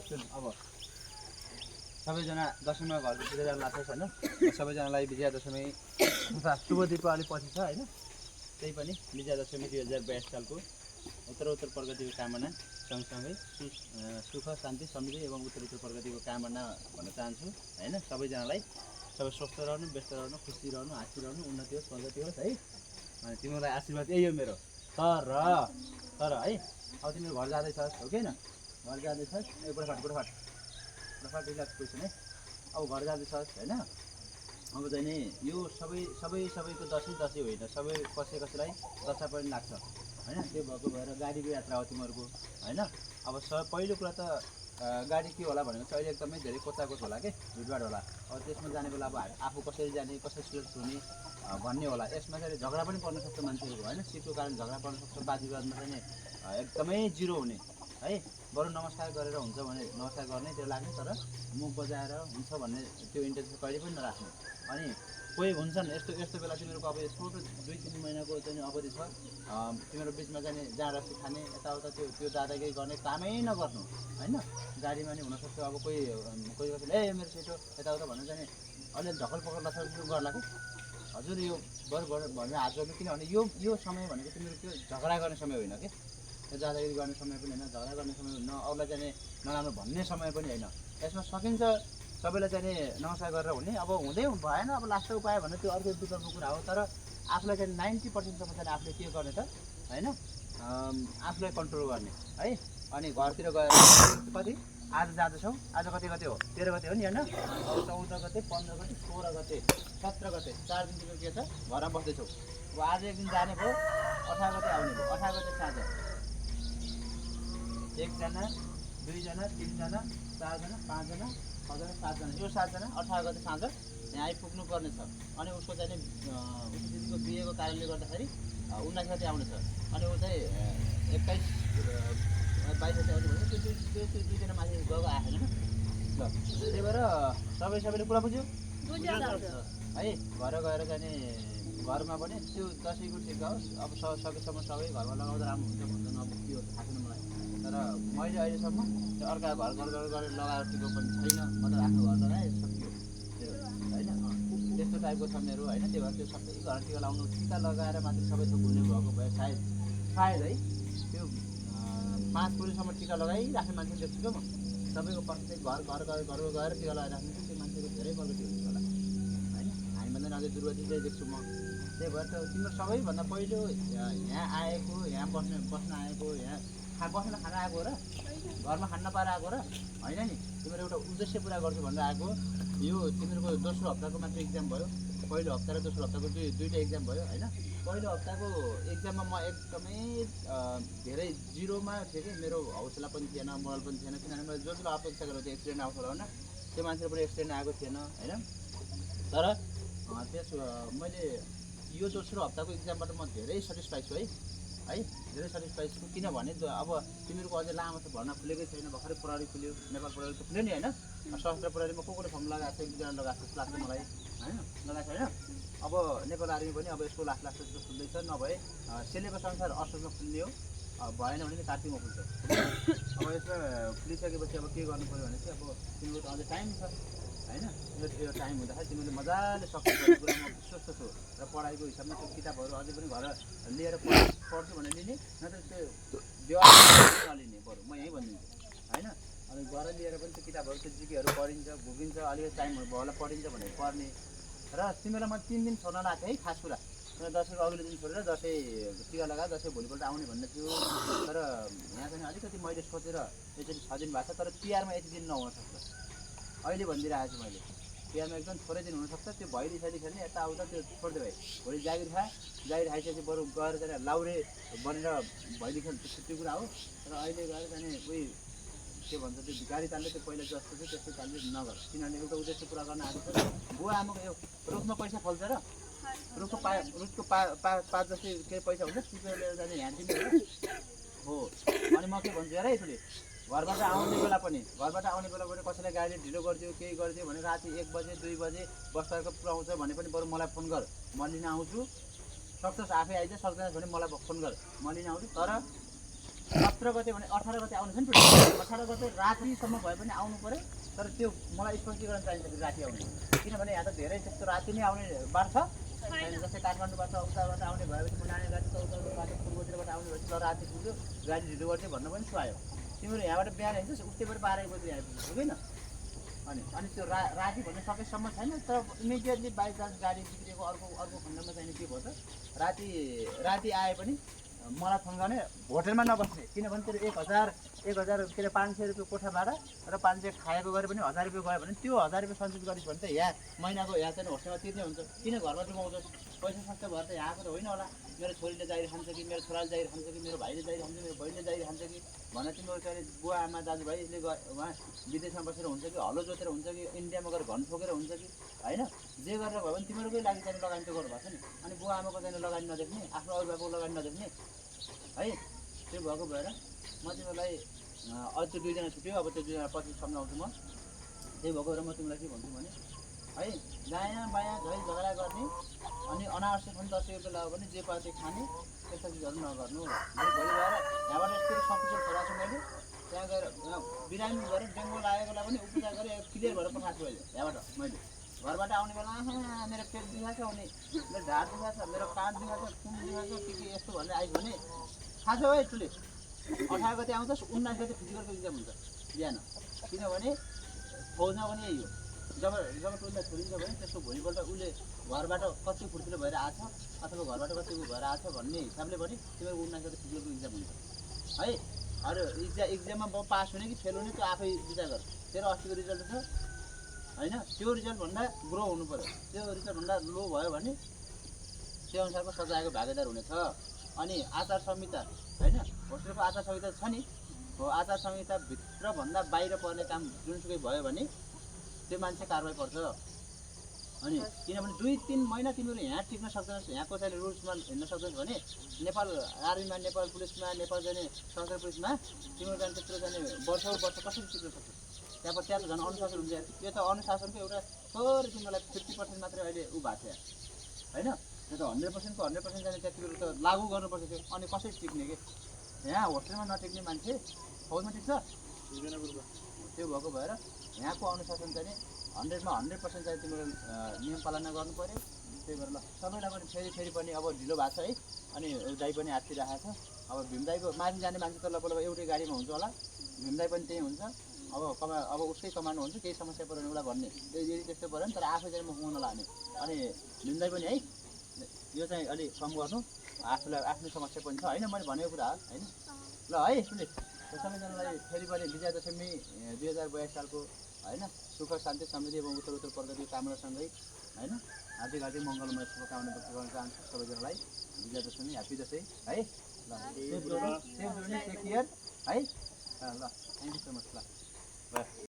सुन अब सबैजना दशमीमा घरको पूजा लाग्छ होइन सबैजनालाई विजयादशमी तथा शुभ दीपावली पछि छ होइन त्यही पनि विजयादशमी 2082 सालको उत्तर प्रगतिको कामना सँगसँगै सुख शान्ति समृद्धि एवं उत्तर प्रगतिको कामना भन्न चाहन्छु होइन सबैजनालाई सबै स्वस्थ रहनु व्यस्त रहनु खुसी रहनु हाँसी रहनु उन्नति होस् प्रगति होस् है अनि तिमीलाई आशीर्वाद यही हो मेरो तर है अब तिमीहरू घर जाँदैछस् हो कि होइन घर जाँदैछस् बुढाफाट रिल्याक्स क्वेसन है अब घर जाँदैछस् होइन अब चाहिँ नि यो सबैको दसैँ होइन सबै कसैलाई दशा पनि लाग्छ होइन त्यो भएको भएर गाडीको यात्रा हो तिमीहरूको होइन अब पहिलो कुरा त गाडी के होला भनेको चाहिँ अहिले एकदमै धेरै कोचाकोच होला कि भिडभाड होला अब त्यसमा जाने बेला अब आफू कसरी जाने कसरी सुरक्षित हुने भन्ने होला यसमा चाहिँ झगडा पनि पर्न सक्छ मान्छेहरूको होइन सिटको कारण झगडा पर्न सक्छ वादविवादमा चाहिँ एकदमै जिरो हुने है बरु नमस्कार गरेर हुन्छ भने नमस्कार गर्ने त्यो लाग्ने तर मुख बजाएर हुन्छ भन्ने त्यो इन्टेन्सन कहिले पनि नराख्ने अनि कोही हुन्छन् यस्तो बेला तिमीहरूको अब छोटो 2-3 महिनाको चाहिँ अवधि छ तिमीहरू बिचमा जाने जाँडरसी खाने यताउता त्यो दादागिरी गर्ने कामै नगर्नु होइन गाडीमा नि हुनसक्छ अब कोही कसैले ए मेरो छिटो यताउता भन्नु चाहिँ अलिअलि ढकल पकड लाग्छ गर्ला कि हजुर यो बरु भनेर हात जोड्नु किनभने यो समय भनेको तिमीहरू त्यो झगडा गर्ने समय होइन कि त्यो दादागिरी गर्ने समय पनि होइन झगडा गर्ने समय होइन अरूलाई चाहिँ नराम्रो भन्ने समय पनि होइन यसमा सकिन्छ सबैलाई चाहिँ नमस्कार गरेर हुने अब हुँदै भएन अब लास्ट उपाय भन्ने त्यो अर्को विकल्पको कुरा हो तर आफूलाई चाहिँ 90%सम्म चाहिँ आफूले के गर्ने त होइन आफूलाई कन्ट्रोल गर्ने है अनि घरतिर गएर कति आज जाँदैछौँ आज कति गते हो 13 गते हो नि होइन 14 गते 15 गते 16 गते 17 गते 4 दिन तिम्रो के छ घरमा बस्दैछौ अब आज एक दिन जाने भयो 18 गते आउने भयो 18 गते साँझ 1 जना 2 जना 3 जना 4 जना 5 जना 6 जना 7 जना यो 7 जना 18 गते साँझ यहाँ आइपुग्नु पर्ने छ अनि उसको चाहिँ उसको दिदीको बिहेको कारणले गर्दाखेरि 19 गते आउने छ अनि ऊ चाहिँ 21 22 गते आउने भने त्यो 2 जना मान्छे गएको आएन ल त्यही भएर सबैले कुरा बुझ्यो है घर गएर चाहिँ घरमा पनि त्यो दसैँको ठिका होस् अब सकेसम्म सबै घरमा लगाउँदा राम्रो हुन्छ भन्दैन अब के हो थाहा छैन मलाई तर मैले अहिलेसम्म त्यो अर्का घर गरेर लगाएर टिको पनि छैन मतलब आफ्नो घर लगाएँ सकियो होइन त्यस्तो टाइपको छ मेरो होइन त्यही भएर त्यो सबै घर टिका लाउनु टिका लगाएर माथि सबै थोक हुने भएको भए सायद है त्यो 5 पुरुषसम्म टिका लगाइराख्ने मान्छे देख्छु क्या म सबैको प्रत्येक घर गएर टिका लगाइराख्ने त्यो मान्छेको धेरै प्रगति हुन्छ होला होइन हामीभन्दा अझै दुर्गति चाहिँ देख्छु म त्यही भएर त तिम्रो सबैभन्दा पहिलो यहाँ आएको यहाँ बस्न आएको यहाँ बस्न खान आएको र घरमा खान नपाएर आएको र होइन नि तिम्रो एउटा उद्देश्य पुरा गर्छु भनेर आएको यो तिमीहरूको दोस्रो हप्ताको मात्र इक्जाम भयो पहिलो हप्ता र दोस्रो हप्ताको दुईवटा इक्जाम भयो होइन पहिलो हप्ताको इक्जाममा म एकदमै धेरै जिरोमा थिएँ कि मेरो हौसला पनि थिएन मोरल पनि थिएन किनभने मैले जो अपेक्षा गरेको थिएँ एक्सिडेन्ट आउँछ होला होइन त्यो मान्छेले पनि एक्सिडेन्ट आएको थिएन होइन तर मैले यो दोस्रो हप्ताको इक्जामबाट म धेरै सेटिस्फाई छु है धेरै सेटिस्फाई छु किनभने अब तिमीहरूको अझै लामो त भर्ना खुलेकै छैन भर्खरै प्रहरी खुल्यो नेपाल प्रहरी त खुल्यो नि होइन सशस्त्र प्रहरीमा को फर्म लगाएको छ 1-2 जना लगाएको जस्तो लाग्छ मलाई होइन लगाएको छैन अब नेपाल आर्मी पनि अब यसको लास्ट जस्तो खुल्दैछ नभए सिलेबस अनुसार असोजमा खुल्ने हो भएन भने कार्तिकमा खुल्छ अब यसमा खुलिसकेपछि अब के गर्नु पऱ्यो भने चाहिँ अब तिम्रो त अझै टाइम छ होइन यो टाइम हुँदाखेरि तिमीले मजाले सक्सेस गर्ने कुरा म विश्वस्त छु र पढाइको हिसाबमा त्यो किताबहरू अझै पनि घर लिएर पढ्छु भने लिने नत्र त्यो व्यवस्था नलिने बरु म यहीँ भनिदिन्छु होइन अनि घर लिएर पनि त्यो किताबहरू त्यो जिकेहरू पढिन्छ भुगिन्छ अलिकति टाइम भयो होला पढिन्छ भनेर पढ्ने र तिमीलाई म 3 दिन छोड्न लाग्थेँ है खास कुरा दसैँको अघिल्लो दिन छोडेर दसैँ टिका लगाएर दसैँ भोलिपल्ट आउने भन्ने थियो तर यहाँ चाहिँ अलिकति मैले सोचेर यसरी 6 दिन भएको छ तर तिहारमा यति दिन नहुनसक्छ अहिले भनिदिइरहेको छु मैले तिहारमा एकदम थोरै दिन हुनसक्छ त्यो भैली सैली खेल्ने यताउता त्यो छोड्दै भयो भोलि जागिर खाइसकेपछि बरु गएर चाहिँ लाउरे बनेर भैली खेल्नु त्यो कुरा हो र अहिले गएर चाहिँ उही के भन्छ त्यो गाडी तान्ने त्यो पहिला जस्तो थियो त्यस्तो तान्ने नगर किनभने एउटा उद्देश्य पुरा गर्न आएको छ बुवा आमाको यो रुखमा पैसा फल्छ र रुखको पात जस्तै केही पैसा हुन्छ टिपेर लिएर जाने यहाँ दिने हो अनि म के भन्छु हेर यसले घरबाट आउने बेला पनि कसैलाई गाडी ढिलो गरिदियो केही गरिदियो भने राति 1 बजे 2 बजे बस्दाको पुऱ्याउँछ भने पनि बरु मलाई फोन गर म लिन आउँछु सक्छस् आफै आइज सक्दैनस् भने मलाई फोन गर म लिन आउँछु तर 17 गते भने 18 गते आउनु छ नि 18 गते रातिसम्म भए पनि आउनु पऱ्यो। तर त्यो मलाई स्पष्टीकरण चाहिन्छ कि राति आउने, किनभने यहाँ त धेरै त्यस्तो राति नै आउने बाटो छ। जस्तै काठमाडौँबाट उताबाट आउने भएपछि म नानी गाडी उताबाट पूर्वतिरबाट आउने भएपछि ल राति पुग्यो गाडी ढिलो गर्ने भन्न पनि सुहायो। तिम्रो यहाँबाट बिहान हिँड्छस् उस्तैबाट 12 बजी आइपुग्छ होइन। अनि त्यो राति भन्ने सकेसम्म छैन। तर इमिडिएटली बाई चान्स गाडी बिग्रेको अर्को खण्डमा चाहिँ के भयो त राति आए पनि मलाई फोन गर्ने होटेलमा नबस्ने, किनभने तेरो 1000 के अरे 500 रुपियाँ कोठा भाडा र 500 खाएको गरे पनि 1000 रुपियाँ गयो भने त्यो 1000 रुपियाँ सञ्चित गरिस् भने त यहाँ महिनाको यहाँ चाहिँ होस्टेलमा तिर्ने हुन्छ। किन घरबाट मगाउँछस्? पैसा सस्तो भएर त यहाँ आएको त होइन होला। मेरो छोरीले जागिर खान्छ कि मेरो छोराले जागिर खान्छ कि मेरो भाइले जागिर खान्छ, मेरो बहिनीले जागिर खान्छ कि भनेर तिम्रो चाहिँ बुवा आमा दाजुभाइले उहाँ विदेशमा बसेर हुन्छ कि हलो जोतेर हुन्छ कि इन्डियामा गएर घन ठोकेर हुन्छ कि होइन, जे गरेर भयो भने तिमीहरूकै लागि चाहिँ लगानी चाहिँ गर्नुभएको छ नि। अनि बुवा आमाको चाहिँ लगानी नदेख्ने, आफ्नो अभिभावकको लगानी नदेख्ने है। त्यो भएको भएर म तिमीलाई अझ त्यो 2 जना छुट्यो। अब त्यो 2 जना पछि सम्झाउँछु म। त्यही भएको भएर म तिमीलाई के भन्छु भने है, दायाँ बायाँ झै झगडा गर्ने अनि अनावश्यक पनि 10 रुपियाँ लगायो भने जे पायो त्यो खाने, त्यस्ता चिजहरू नगर्नु। भोलि भएर यहाँबाट यस्तो सकुशल छोरा छु मैले, त्यहाँ गएर बिरामी भएर डेङ्गु लागेकोलाई पनि उपचार गरेर क्लियर भएर पठाएको अहिले यहाँबाट मैले। घरबाट आउने बेला मेरो पेट दुखाएको छ, अनि मेरो ढाड दुखाएको छ, मेरो काँध दुखाएको छ, खुन दुखाएको छ, के यस्तो भन्दै आइस भने थाहा छ है तुले 18 गते आउँछस्, 19 गते फिजिकलको इक्जाम हुन्छ बिहान। किनभने फौजमा पनि यही हो, जब टोललाई छोडिन्छ भने त्यसको भोलिपल्ट उसले घरबाट कति फुर्तिलो भएर आछ अथवा घरबाट कति भएर आछ भन्ने हिसाबले पनि तिम्रो 19 गते फिजिकलको इक्जाम हुन्छ है। अरू इक्जाममा पास हुने कि फेल हुने त्यो आफै विचार गर। तेरो अस्तिको रिजल्ट छ होइन, त्यो रिजल्टभन्दा ग्रो हुनु पऱ्यो। त्यो रिजल्टभन्दा लो भयो भने त्यो अनुसारको सजायको भागीदार हुनेछ। अनि आचार संहिता होइन, होस्टेलको आचार संहिता छ नि, हो आचार संहिताभित्रभन्दा बाहिर पर्ने काम जुनसुकै भयो भने त्यो मान्छे कारवाही पर्छ। अनि किनभने 2-3 महिना तिमीहरू यहाँ टिक्न सक्दैनस्, यहाँको चाहिँ रुल्समा हिँड्न सक्दैनस् भने नेपाल आर्मीमा, नेपाल पुलिसमा, नेपाल जाने सशस्त्र पुलिसमा तिमीहरू जाने त्यत्रो जाने वर्ष कसरी टिक्न सक्छस्? त्यहाँ त झन् अनुशासन हुन्छ। यो त अनुशासनको एउटा थोरै तिमीलाई 50% मात्रै अहिले ऊ भएको छ होइन। त्यो त 100%को 100% जाने त्यतिखेर त लागू गर्नुपर्छ त्यो। अनि कसरी टिक्ने कि यहाँ होस्टेलमा नटिक्ने मान्छे फौजमा टिक्छ? त्यो भएको भएर यहाँको अनुशासन चाहिँ 100मा 100% चाहिँ तिम्रो नियम पालना गर्नु पऱ्यो। त्यही भएर ल सबैलाई पनि फेरि पनि अब ढिलो भएको छ है। अनि दाइ पनि आत्तिरहेको छ। अब भीमदाईको माथि जाने मान्छे त लगभग एउटै गाडीमा हुन्छ होला, भीमदाई पनि त्यही हुन्छ। अब उसकै कमान्ड हुन्छ, केही समस्या पऱ्यो भने उसलाई भन्ने, यदि त्यस्तो पऱ्यो भने तर आफै चाहिँ म हुन नलाने। अनि भीमदाई पनि है यो चाहिँ अलिक कम गर्नु, आफूलाई आफ्नो समस्या पनि छ होइन, मैले भनेको कुरा हो होइन। ल है सुने सबैजनालाई फेरि पनि विजयादशमी 2022 सालको होइन सुख शान्ति समृद्धि एवं उत्तर प्रगति कामनासँगै होइन हार्दिक मङ्गलमय शुभकामना व्यक्त गर्न चाहन्छु सबैजनालाई। विजयादशमी ह्याप्पी दसैँ है। ल सेफ जोर्नी टेक केयर है। ल थ्याङ्क यू सो मच। ल